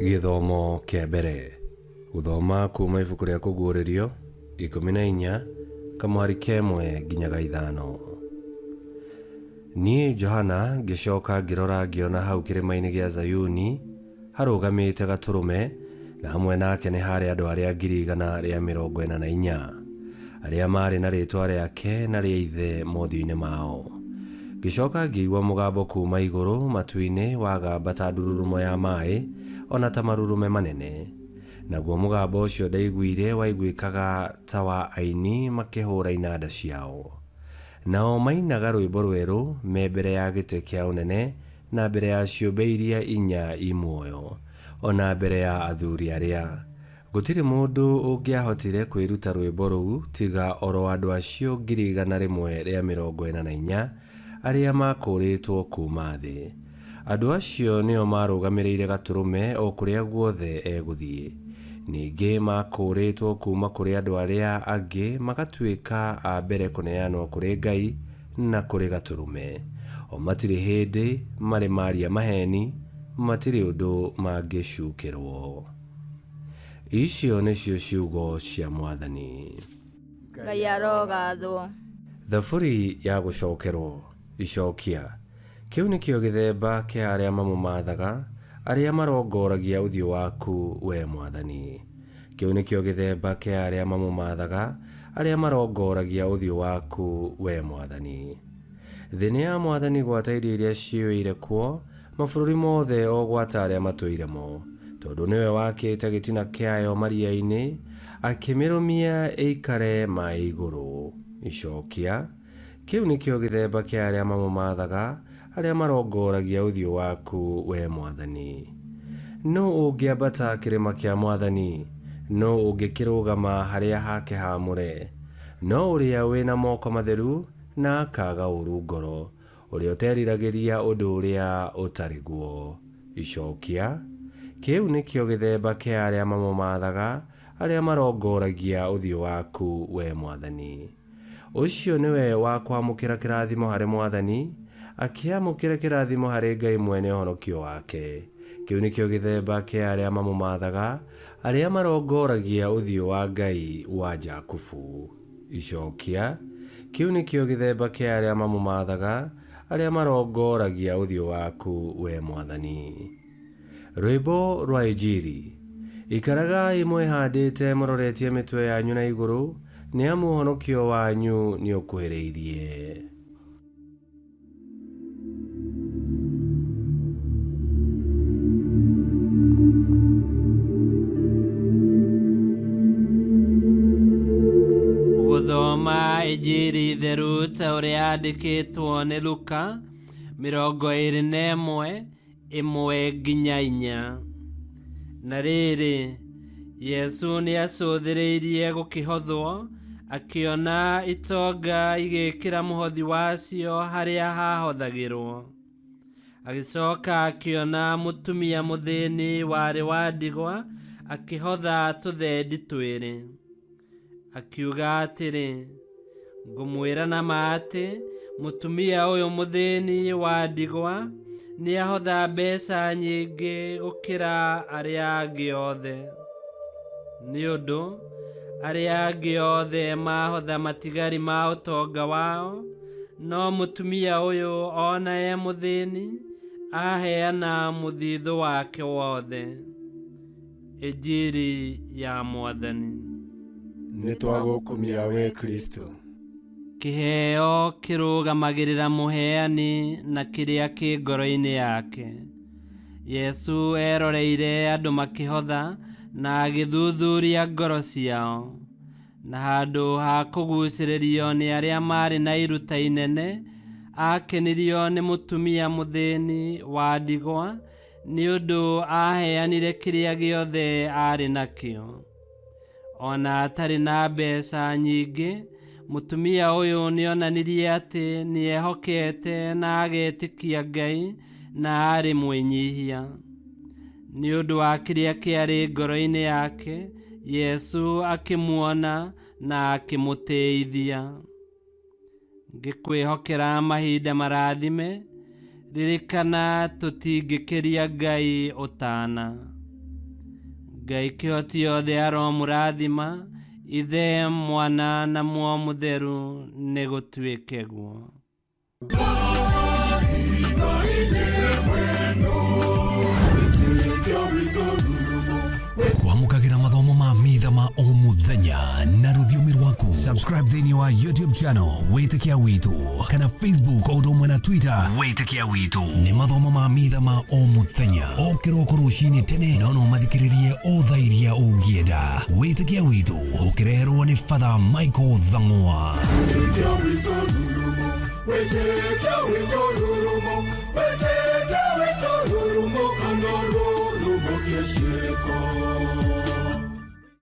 Gĩthomo kĩa mbere. Gũthoma kuuma ibuku rĩa Kũguũrĩrio 14 kamũhari ka ĩmwe nginya ga ithano. Niĩ Johana ngĩcoka ngĩrora ngĩona hau kĩrĩma-inĩ gĩa Zayuni harũgamĩte Gatũrũme, na hamwe nake nĩ haarĩ andũ arĩa 144,000, arĩa maarĩ na rĩĩtwa rĩake na rĩa Ithe mothiũ-inĩ mao. Ngĩcoka ngĩigua mũgambo kuuma igũrũ matu-inĩ wagamba ta ndururumo ya maĩ, o na ta marurume manene. Naguo mũgambo ũcio ndaiguire waiguĩkaga ta wa aini makĩhũũra inanda ciao. Nao mainaga rwĩmbo rwerũ me mbere ya gĩtĩ kĩa ũnene na mbere ya ciũmbe iria inya i muoyo, o na mbere ya athuri arĩa. Gũtirĩ mũndũ ũngĩahotire kwĩruta rwĩmbo rũu tiga o ro andũ acio 144,000 arĩa maakũũrĩtwo kuuma thĩ. Andũ acio nĩo maarũgamĩrĩire Gatũrũme o kũrĩa guothe egũthiĩ. Ningĩ maakũũrĩtwo kuuma kũrĩ andũ arĩa angĩ magatuĩka a mbere kũneanwo kũrĩ Ngai na kũrĩ Gatũrũme. O matirĩ hĩndĩ marĩ maaria maheeni, matirĩ ũndũ mangĩcuukĩrwo. Icio nĩcio ciugo cia Mwathani. Ngai arogathwo. Thaburi ya gũcokerwo. Icokia. Kĩu nĩkĩo gĩthemba kĩa arĩa mamũmaathaga, arĩa marongoragia ũthiũ waku, wee Mwathani. Kĩu nĩkĩo gĩthemba kĩa arĩa mamũmaathaga, arĩa marongoragia ũthiũ waku, wee Mwathani. Thĩ nĩ ya Mwathani gwata irio iria ciyũire kuo, mabũrũri mothe o gwata arĩa matũire mo, tondũ nĩwe wakĩte gĩtina kĩayo maria-inĩ, akĩmĩrũmia ĩikare maĩ igũrũ. Icokia, Kĩu nĩkĩo gĩthemba kĩa arĩa mamũmathaga, arĩa marongoragia ũthiũ waku, wee Mwathani. Nũ ũngĩambata kĩrĩma kĩa Mwathani? Nũ ũngĩkĩrũgama harĩa hake haamũre? No ũrĩa wĩ na moko matheru na akaaga ũũru ngoro, Ũrĩa ũteriragĩria ũndũ ũrĩa ũtarĩ guo. Icokia, Kĩu nĩkĩo gĩthemba kĩa arĩa mamũmathaga, arĩa marongoragia ũthiũ waku, wee Mwathani. Ũcio nĩwe wa kwamũkĩra kĩrathimo harĩ Mwathani, akĩamũkĩre kĩrathimo harĩ Ngai mwene ũhonokio wake. Kĩu nĩkĩo gĩthemba kĩa arĩa mamũmathaga, arĩa marongoragia ũthiũ wa Ngai wa Jakubu. Icokia, Kĩu nĩkĩo gĩthemba kĩa arĩa mamũmathaga, arĩa marongoragia ũthiũ waku, wee Mwathani. Rwĩmbo rwa Injiri. Ikaragai mwĩhandĩte mũroretie mĩtwe yanyu na igũrũ, nĩ amu ũhonokio wanyu nĩũkuhĩrĩirie. Gũthoma Injiri theru ta ũrĩa yandĩkĩtwo nĩ Luka 21 ĩmwe nginya inya. Na rĩrĩ, Yesu nĩacũthĩrĩirie gũkĩhothwo, akĩona itonga igĩĩkĩra mũhothi wacio harĩa hahothagĩrwo. Agĩcoka akĩona mũtumia mũthĩni warĩ wa ndigwa akĩhotha tũthendi twĩrĩ. Akiuga atĩrĩ, Ngũmwĩra na ma atĩ, mũtumia ũyũ mũthĩni wa ndigwa nĩahotha mbeca nyingĩ gũkĩra arĩa angĩ othe. Nĩ ũndũ arĩa angĩ othe mahotha matigari ma ũtonga wao, no mũtumia ũyũ o na e mũthĩni, aheana mũthithũ wake wothe. Injiri ya Mwathani. Nĩ twagũkumia wee Kristo. Kĩheo kĩrũgamagĩrĩra mũheani na kĩrĩa kĩ ngoro-inĩ yake. Yesu eroreire andũ makĩhotha na agĩthuthuria ngoro ciao. Na handũ ha kũgucĩrĩrio nĩ arĩa maarĩ na iruta inene, aakenirio nĩ mũtumia mũthĩni wa ndigwa nĩ ũndũ aaheanire kĩrĩa gĩothe aarĩ nakĩo. O na atarĩ na mbeca nyingĩ, mũtumia ũyũ nĩonanirie atĩ nĩehokete na agetĩkia Ngai na aarĩ mwĩnyihia. Nĩ ũndũ wa kĩrĩa kĩarĩ ngoro-inĩ yake, Yesu akĩmuona na akĩmũtĩithia. Ngĩkwĩhokera mahinda marathime, ririkana tũtingĩkĩria Ngai ũtana. Ngai kĩhoti yothe aromũrathima, Ithe, Mwana na Muoyo Mũtheru, nĩ gũtuĩke guo. Kwamũkagĩra mathomo ma mitha ma o mũthenya na rũthiomi rwaku. Subscribe thĩinĩ wa YouTube channel Wĩtĩkia Witũ kana Facebook o ũndũ ũmwe na Twitter Wĩtĩkia Witũ. Nĩ mathomo ma mitha ma o mũthenya o kĩroko rũcinĩ tene, no no mathikĩrĩrie o thaa iria ũngĩenda. Wĩtĩkia Witũ ũkĩreherwo nĩ Father Michael Thang'wa. Wĩtĩkia witũ rurumo, wĩtĩkia witũ rurumo, kana rurumo kĩciko.